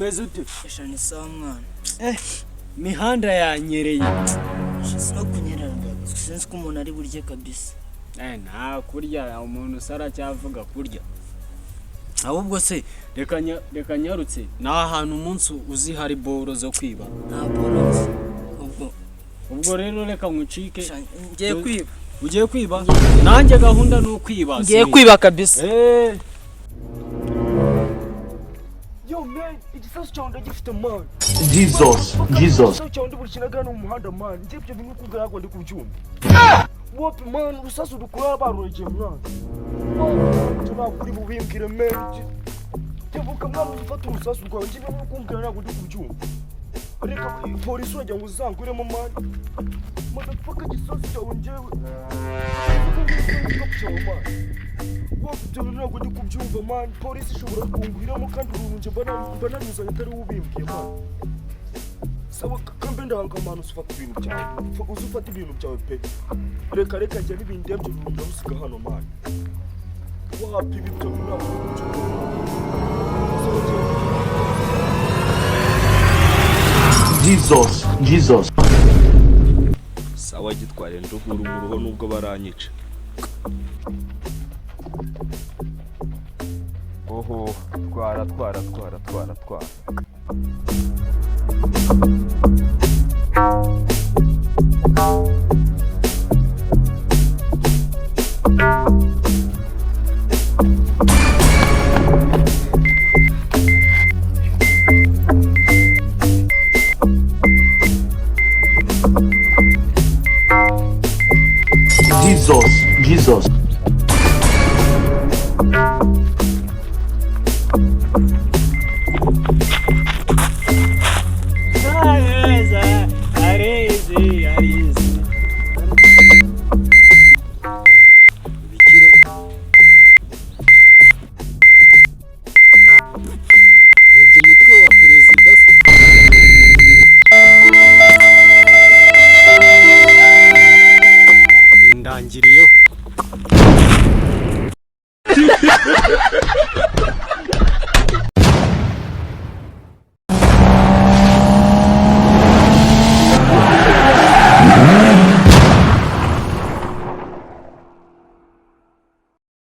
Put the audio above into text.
Umeze ute? Esha, ni sawa mwana. Mihanda yanyereye. Esha, no kunyerera, sinzi ko umuntu ari burye kabisa. Nta kurya, umuntu usara cyangwa kurya. Ahubwo se reka nyarutse, ni ahantu umunsi uzi hari boro zo kwiba? Nta boro nzi ubwo. Ubwo rero reka nkucike. Esha, ngiye kwiba. Ugiye kwiba? Nanjye gahunda ni ukwiba. Ngiye kwiba kabisa. Yo man, igisasu cyawe ndagifite man. Jesus, Jesus. Igisasu cyawe ndi burikinaga hano mu muhanda man. Njye ibyo bintu ukubwira ntabwo ndi kubyumva. Wapi man, urusasu rukura baruregeye mwana. Ibyo ntabwo uri bubimbwire man. Tebuka mwana, ufata urusasu rwawe. Njye ibintu uri kumbwira ntabwo ndi kubyumva. Reka polisi uragira ngo uzanguremo man. Motherfucker, igisasu cyawe njyewe. Igikapu cyawe man. Wapi, ibyo bintu ntabwo ndi kubyumva man. Polisi ishobora kungwiramo kandi uruntu njye mba naruzanye atari wowe ubimbwiye man. Sawa, kambe ndanga man, uzufata ibintu byawe. Uze ufate ibintu byawe pe. Reka reka, njye n'ibindi ibyo bintu ndabusiga hano man. Wapi, ibi ibyo bintu ntabwo ndi kubyumva. Sawa, njye- Jesus, Jesus. Sawa, gitware, nduhura umuruho nubwo baranyica. Oho, twara twara twara twara twara. Jesus, Jesus. Arezi arezi ibikiro.